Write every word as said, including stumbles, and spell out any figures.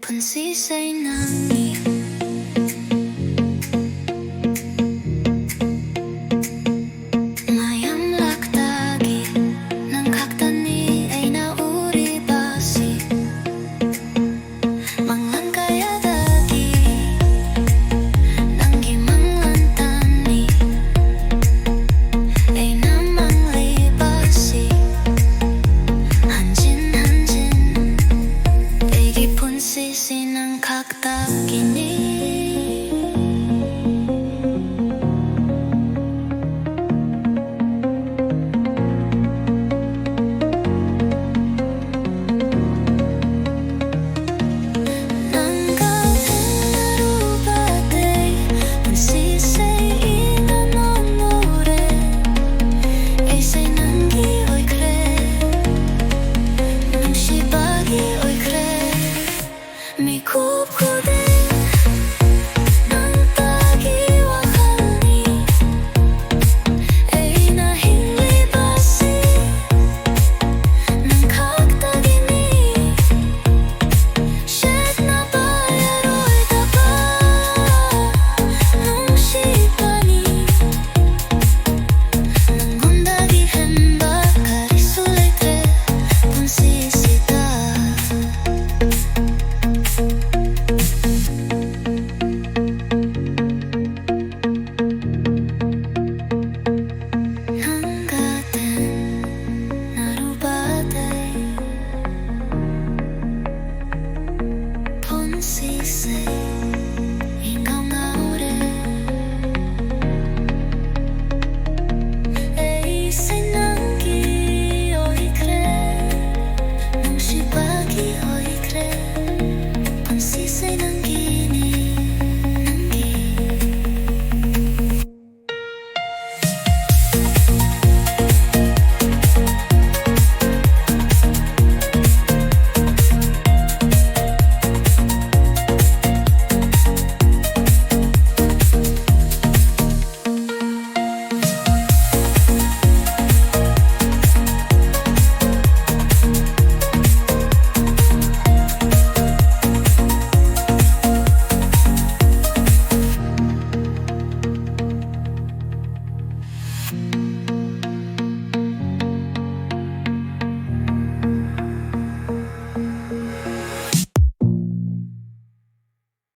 ꯄꯨꯟꯁꯤꯁꯦ ꯅꯪꯒꯤ ꯃꯌꯥꯝꯂꯛꯇꯒꯤ ꯅꯪ ꯈꯛꯇꯅꯤ ꯑꯩꯅ ꯎꯔꯤꯕꯁꯤ꯫ ꯃꯪꯂꯥꯟ ꯀꯌꯥꯗꯒꯤ ꯅꯪꯒꯤ ꯃꯪꯂꯥꯟꯇꯅꯤ ꯑꯩꯅ ꯃꯪꯂꯤꯕꯁꯤ꯫ ꯍꯟꯖꯤꯟ ꯍꯟꯖꯤꯟ ꯑꯩꯒꯤ ꯄꯨꯟꯁꯤꯁꯤ ꯅꯪ ꯈꯛꯇꯒꯤꯅꯤ꯫ ꯅꯪꯒ ꯊꯦꯡꯅꯔꯨꯕꯗꯩ ꯄꯨꯟꯁꯤꯁꯦ ꯏꯅꯧ ꯅꯧꯔꯦ꯫ ꯑꯩꯁꯦ ꯅꯪꯒꯤ ꯑꯣꯏꯈ꯭ꯔꯦ, ꯅꯨꯡꯁꯤꯕꯒꯤ ꯑꯣꯏꯈ꯭ꯔꯦ꯫ ꯃꯤꯀꯨꯞ ꯈꯨꯗꯤꯡ ꯅꯪꯇꯒꯤ ꯋꯥꯈꯜꯅꯤ꯫ ꯑꯩꯅ ꯍꯤꯡꯂꯤꯕꯁꯤ ꯅꯪ ꯈꯛꯇꯒꯤꯅꯤ꯫ ꯁꯦꯠꯅꯕ ꯌꯥꯔꯣꯏꯗꯕ ꯅꯨꯡꯁꯤꯕꯅꯤ꯫ ꯅꯪꯉꯣꯟꯗꯒꯤ ꯍꯦꯟꯕ ꯀꯔꯤꯁꯨ ꯂꯩꯇ꯭ꯔꯦ ꯄꯨꯟꯁꯤꯁꯤꯗ꯫ ꯅꯪꯒ ꯊꯦꯡꯅꯔꯨꯕꯗꯩ ꯄꯨꯟꯁꯤꯁꯦ